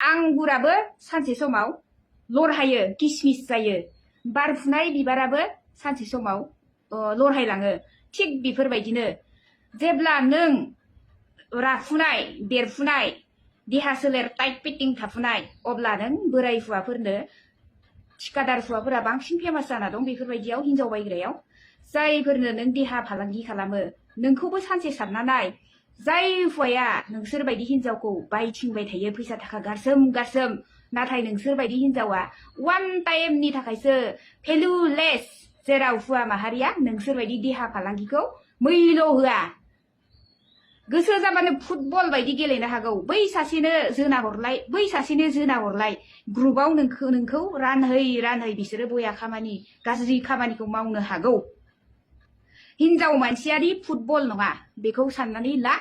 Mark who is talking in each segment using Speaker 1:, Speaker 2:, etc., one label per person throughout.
Speaker 1: आंगुराबो सानसे समाव लरहायो किसमिस जायो बारफुनाय बिबाराबो सानसे समाव लरहायलाङो थिग बेफोरबायदिनो जेब्ला नों राफुनाय देरफुनाय देहा सोलेर टाइट फिटिं थाफुनाय अब्ला नों बोराय हुवाफोरनो थिकादार हुवाफोरा बांसिन फेमास जाना दं बेफोरबायदियाव हिनजाव बायग्रायाव जायफोरनो नों देहा फालांगि खालामो नोंखौबो सानसे सानना नाय जाय हुवाया नोंसोर बायदि हिनजावखौ बायथिंबाय थायो फैसा थाखा गारसोम गारसोम नाथाय नोंसोर बायदि हिनजावा वान टाइमनि थाखायसो भेलुलेस जेराव हुवा माहारिया नोंसोर बायदि देहा फालांगिखौ मैल' होआ गोसो जाबानो फुटबल बायदि गेलेनो हागौ बै सासेनो जोना हरलाय बै सासेनो जोना हरलाय ग्रुपआव नोंखौ रानहै रानहै बिसोरो बया खामानि गाज्रि खामानिखौ मावनो हागौ हिनजाव मानसियारि फुटबल नङा बेखौ साननानै ला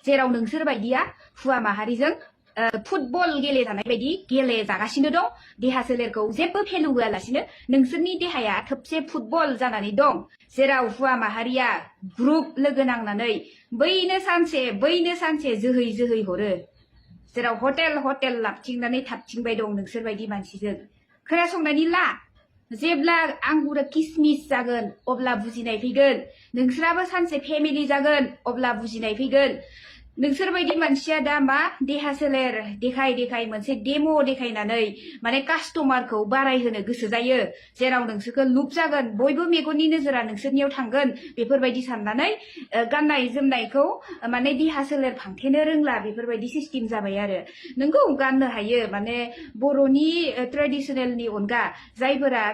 Speaker 1: जेराव नोंसोर बायदिया हुवा माहारिजों फुटबल गेलेजानाय बायदि गेलेजागासिनो दं देहा सोलेरखौ जेबो भेलु होआलासिनो नोंसोरनि देहाया थोबसे फुटबल जानानै दं जेराव हुवा माहारिया ग्रुप लोगो नांनानै बैनो सानसे जोहै जोहै हरो जेराव हटेल लाबथिंनानै थाबथिंबाय दं नोंसोर बायदि मानसिजों खोनासंनानै ला जेब्ला आंगुरा किसमिस जागोन अब्ला बुजिनाय फैगोन नोंसोराबो सानसे फेमिलि जागोन अब्ला बुजिनाय फैगोन नोंसोर बायदि मानसिया दा मा देहा सोलेर देखाय मोनसे डेम' देखायनानै माने कास्टमारखौ बारायहोनो गोसो जायो जेराव नोंसोरखौ लुप जागोन बयबो मेगननि नोजोरा नोंसोरनियाव थांगोन बेफोरबायदि साननानै गाननाय जोमनायखौ माने देहा सोलेर फांथेनो रोंला बेफोरबायदि सिस्टेम जाबाय आरो नोंगौ गाननो हायो माने बर'नि ट्रेडिसनेलनि अनगा जायफोरा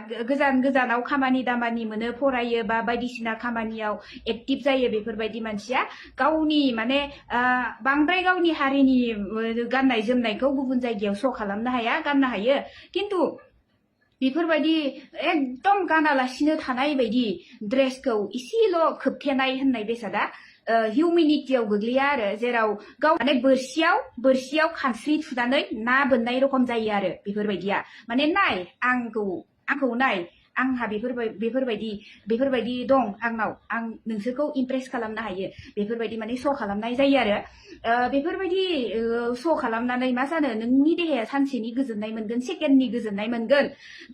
Speaker 1: गोजानाव खामानि दामानि मोनो फरायो बा बायदिसिना खामानियाव एक्टिभ जायो बेफोरबायदि मानसिया गावनि माने बांद्राय गावनि हारिनि गाननाय जोमनायखौ गुबुन जायगायाव श' खालामनो हाया गाननो हायो किन्तु बेफोरबायदि एकदम गानालासिनो थानाय बायदि ड्रेसखौ इसेल' खोबथेनाय होननाय बेसादा हिउमेनिटियाव गोग्लैया आरो जेराव गाव माने बोरसियाव खानस्रि थुनानै ना बोननाय रखम जायो आरो बेफोरबायदिया माने नाय आंखौ नाय आंहा बेफोरबायदि दं आंनाव आं नोंसोरखौ इमप्रेस खालामनो हायो बेफोरबायदि माने श' खालामनाय जायो आरो बेफोरबायदि श' खालामनानै मा जानो नोंनि देहाया सानसेनि गोजोननाय मोनगोन सेकेन्डनि गोजोननाय मोनगोन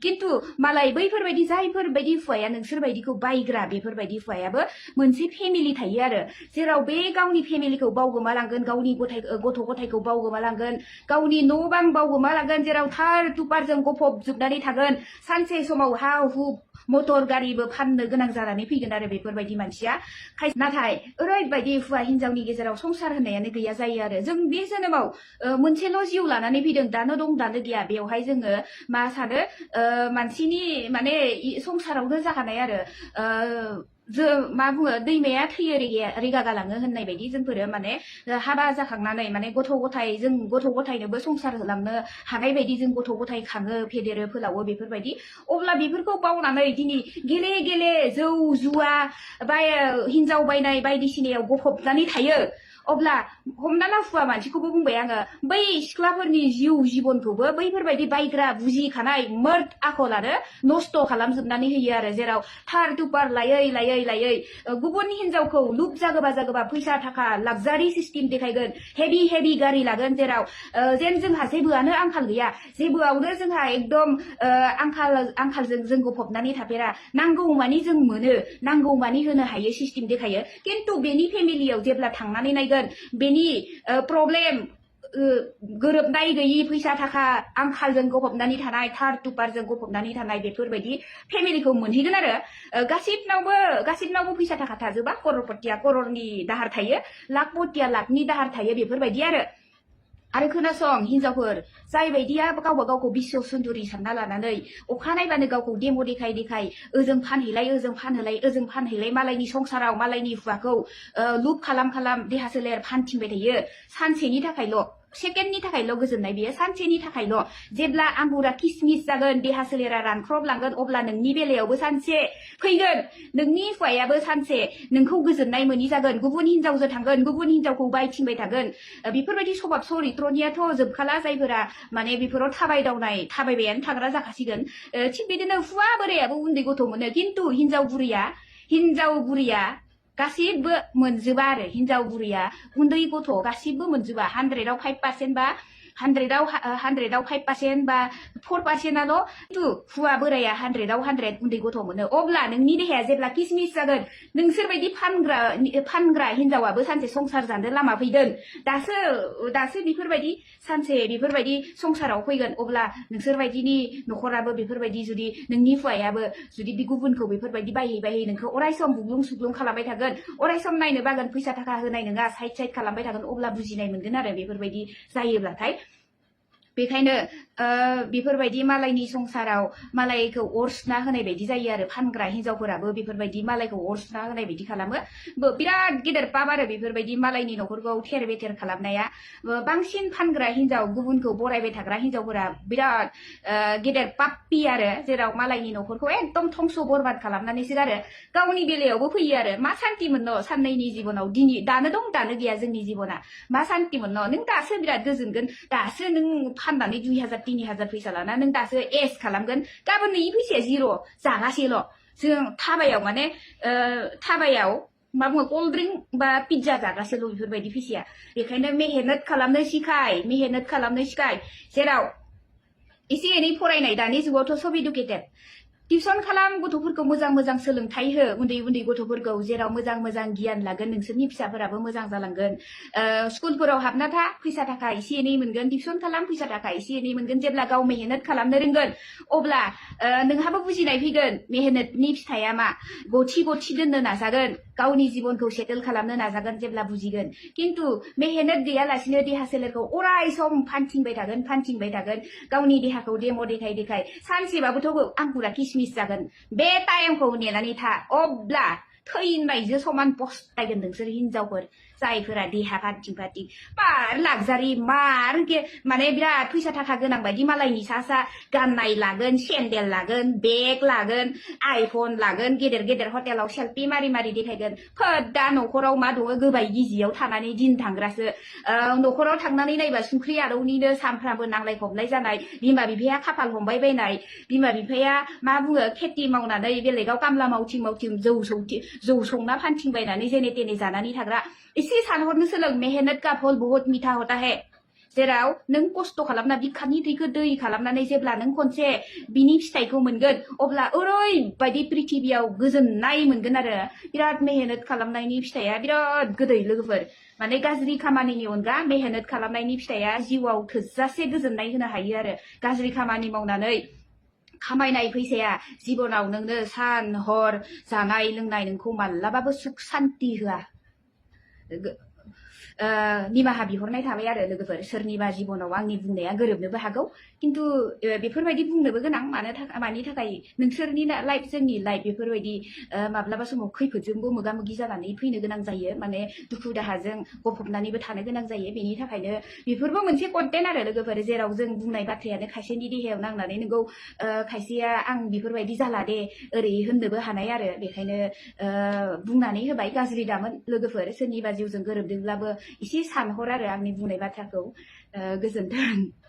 Speaker 1: किन्तु मालाय बैफोरबायदि जायफोरबायदि हुवाया नोंसोर बायदिखौ बायग्रा बेफोरबायदि हुवायाबो मोनसे फेमिलि थायो आरो जेराव बे गावनि फेमिलिखौ बावगोमालांगोन गावनि गथ' गथायखौ बावगोमालांगोन गावनि न' बां बावगोमालांगोन जेराव थार तुपारजों गफबजोबनानै थागोन सानसे समाव हा हु मटर गारिबो फाननो गोनां जानानै फैगोन आरो बेफोरबायदि मानसिया नाथाय ओरैबायदि हुवा हिनजावनि गेजेराव संसार होननायानो गैया जायो आरो जों बे जोनोमाव मोनसेल' जिउ लानानै फैदों दानो दं दानो गैया बेवहाय जोङो मा सानो मानसिनि माने संसारावनो जाखानाय आरो मा बुङो दैमाया थैयो रेगा गालाङो होननाय बायदि जोंफोरो माने हाबा जाखांनानै माने गथ' गथायनोबो संसार होलांनो हानाय बायदि जों गथ' गथाय खाङो फेदेरो फोलावो बेफोरबायदि अब्ला बेफोरखौ बावनानै दिनै गेले जौ जुवा बा हिनजाव बायनाय बायदिसिनायाव गफबनानै थायो अब्ला हमना ला हुवा मानसिखौबो बुंबाय आङो बै सिख्लाफोरनि जिउ जिबनखौबो बैफोरबायदि बायग्रा बुजिखानाय मर्द आखलानो नस्थ' खालामजोबनानै होयो आरो जेराव थार तुपार लायै गुबुन हिनजावखौ लुप जागोबा फैसा थाखा लाक्जारि सिस्टेम देखायगोन हेभि गारि लागोन जेराव जेन जोंहा जेबोआनो आंखाल गैया जेबोआवनो जोंहा एकदम आंखालजों जों गफबनानै थाफेरा नांगौमानि जों मोनो नांगौमानि होनो हायो सिस्टेम देखायो किन्तु बेनि फेमिलियाव जेब्ला थांनानै नायगोन बेनि प्रब्लेम गोरोबनाय गैयि फैसा थाखा आंखालजों गफबनानै थानाय थार तुपारजों गफबनानै थानाय बेफोरबायदि फेमिलिखौ मोनहैगोन आरो गासिबनावबो फैसा थाखा थाजोबा कर'रपतिया कर'रनि दाहार थायो लाखपतिया लाखनि दाहार थायो बेफोरबायदि आरो खोनासं हिनजावफोर जाय बायदिया गावबा गावखौ बिश्व सुन्दुरि सानना लानानै अखा नायबानो गावखौ डेम' देखाय ओजों फानहैलाय मालायनि संसाराव मालायनि हुवाखौ लुप खालाम देहा सोलेर फानथिंबाय थायो सानसेनि थाखायल' सेकेन्डनि थाखायल' गोजोननाय बेयो सानसेनि थाखायल' जेब्ला आंगुरा किसमिस जागोन देहा सोलेरा रानख्रबलांगोन अब्ला नोंनि बेलायावबो सानसे फैगोन नोंनि हुवायाबो सानसे नोंखौ गोजोननाय मोनि जागोन गुबुन हिनजावजों थांगोन गुबुन हिनजावखौ बायथिंबाय थागोन बेफोरबायदि सभाब सरित्रनियाथ' जोबखाला जायफोरा माने बेफोराव थाबायबायानो थाग्रा जाखासिगोन थिग बिदिनो हुवा बोरायाबो उन्दै गथ' मोनो किन्तु हिनजाव बुरिया गासिबो मोनजोबा आरो हिनजाव बुरिया उन्दै गथ' गासिबो मोनजोबा 100आव 5% बा 100आव 5% बा 4%आल' खिन्थु हुवा बोराया 100आव 100 उन्दै गथ' मोनो अब्ला नोंनि देहाया जेब्ला किसमिस जागोन नोंसोरबायदि फानग्रा हिनजावाबो सानसे संसार जानो लामा फैगोन दासो बेफोरबायदि सानसे बेफोरबायदि संसाराव फैगोन अब्ला नोंसोरबायदिनि न'खराबो बेफोरबायदि जुदि नोंनि हुवायाबो जुदि बे गुबुनखौ बेफोरबायदि बायै नोंखौ अरायसम बुग्लुं सुग्लुं खालामबाय थागोन अरायसम नायनो बागोन फैसा थाखा होनाय नङा साइड खालामबाय थागोन अब्ला बुजिनाय मोनगोन आरो बेफोरबायदि जायोब्लाथाय बेखायनो बेफोरबायदि मालायनि संसाराव मालायखौ अरसुना होनाय बायदि जायो आरो फानग्रा हिनजावफोराबो बेफोरबायदि मालायखौ अरसुना होनाय बायदि खालामो बिराद गेदेर पाप आरो बेफोरबायदि मालायनि न'खरखौ थेर बेथेर खालामनाया बांसिन फानग्रा हिनजाव गुबुनखौ बरायबाय थाग्रा हिनजावफोरा बिराद गेदेर पाप्पि आरो जेराव मालायनि न'खरखौ एकदम धंस बरबाद खालामनानैसो आरो गावनि बेलायावबो फैयो आरो मा सान्ति मोननो साननैनि जिबनाव दानो दं दानो गैया जोंनि जिबना मा सान्ति मोननो नों दासो बिराद गोजोनगोन दासो नों फाननानै 2000 3000 फैसा लाना नों दासो एस खालामगोन गाबोन नोंनि फैसाया जिर' जागासेल' जों थाबायाव मा बुङो कल्ड ड्रिंक बा पिज्जा जागासेल' बेफोरबायदि फैसाया बेखायनो मेहनत खालामनो सिखाय जेराव एसे एनै फरायनाय दानि जुगावथ' सब इडुकेटेड टिउसन खालाम गथ'फोरखौ मोजां सोलोंथाइ हो उन्दै गथ'फोरखौ जेराव मोजां गियान लागोन नोंसोरनि फिसाफोराबो मोजां जालांगोन स्कुलफोराव हाबना था फैसा थाखा एसे एनै मोनगोन टिउसन खालाम फैसा थाखा एसे एनै मोनगोन जेब्ला गाव मेहनत खालामनो रोंगोन अब्ला नोंहाबो बुजिनाय फैगोन मेहनतनि फिथाइया मा गथि दोननो नाजागोन गावनि जिबनखौ सेटेल खालामनो नाजागोन जेब्ला बुजिगोन खिन्थु मेहनत गैयालासिनो देहा सोलेरखौ अराय सम फानथिंबाय थागोन गावनि देहाखौ डेम' देखाय सानसेबाबोथ' आंगुरा किसमिस जागोन बे टाइमखौ नेनानै था अब्ला थैनायजों समान पस्तायगोन नोंसोर हिनजावफोर जायफोरा देहा फानथिं मार लाक्जारि माने बिराद फैसा थाखा गोनां बायदि मालायनि सा गाननाय लागोन सेन्देल लागोन बेग लागोन आइफन लागोन गेदेर हटेलाव सेल्फि मारि देखायगोन दा न'खराव मा दङ गोबाय गिजियाव थानानै दिन थांग्रासो न'खराव थांनानै नायबा संख्रि आरौनिनो सानफ्रामबो नांलाय खमलाय जानाय बिमा बिफाया खाफाल हमबाय बायनाय बिमा बिफाया मा बुङो खेथि मावनानै बेलेगाव कामला मावथिं जौ संना फानथिंबायनानै जेने तेने जानानै थाग्रा एसे सानहरनो सोलों मेहनत का फल बहुत मीठा होता है जेराव नों खस्थ' खालामना बिखानि थैखौ दै खालामनानै जेब्ला नों खनसे बिनि फिथाइखौ मोनगोन अब्ला ओरैबायदि पृथिबियाव गोजोननाय मोनगोन आरो बिराद मेहनत खालामनायनि फिथाइया बिराद गोदै लोगोफोर माने गाज्रि खामानिनि अनगा मेहनत खालामनायनि फिथाइया जिउआव थोजासे गोजोननाय होनो हायो आरो गाज्रि खामानि मावनानै खामायनाय फैसाया जिबनाव नोंनो सान हर जानाय लोंनाय नोंखौ मालाबाबो सुख सान्ति होआ निमाहा बिहरनाय थाबाय आरो लोगोफोर सोरनिबा जिबनाव आंनि बुंनाया गोरोबनोबो हागौ खिन्थु बेफोरबायदि बुंनोबो गोनां मानि थाखाय नोंसोरनि लाइफ जोंनि लाइफ बेफोरबायदि माब्लाबा समाव खैफोदजोंबो मोगा मोगि जानानै फैनो गोनां जायो माने दुखु दाहाजों गफबनानैबो थानो गोनां जायो बेनि थाखायनो बेफोरबो मोनसे कन्टेन्ट आरो लोगोफोर जेराव जों बुंनाय बाथ्रायानो खायसेनि देहायाव नांनानै नोंगौ खायसेया आं बेफोरबायदि जाला दे ओरै होननोबो हानाय आरो बेखायनो बुंनानै होबाय गाज्रि दामोन लोगोफोर सोरनिबा जिउजों गोरोबदोंब्लाबो एसे सानहर आरो आंनि बुंनाय बाथ्राखौ गोजोन्थों।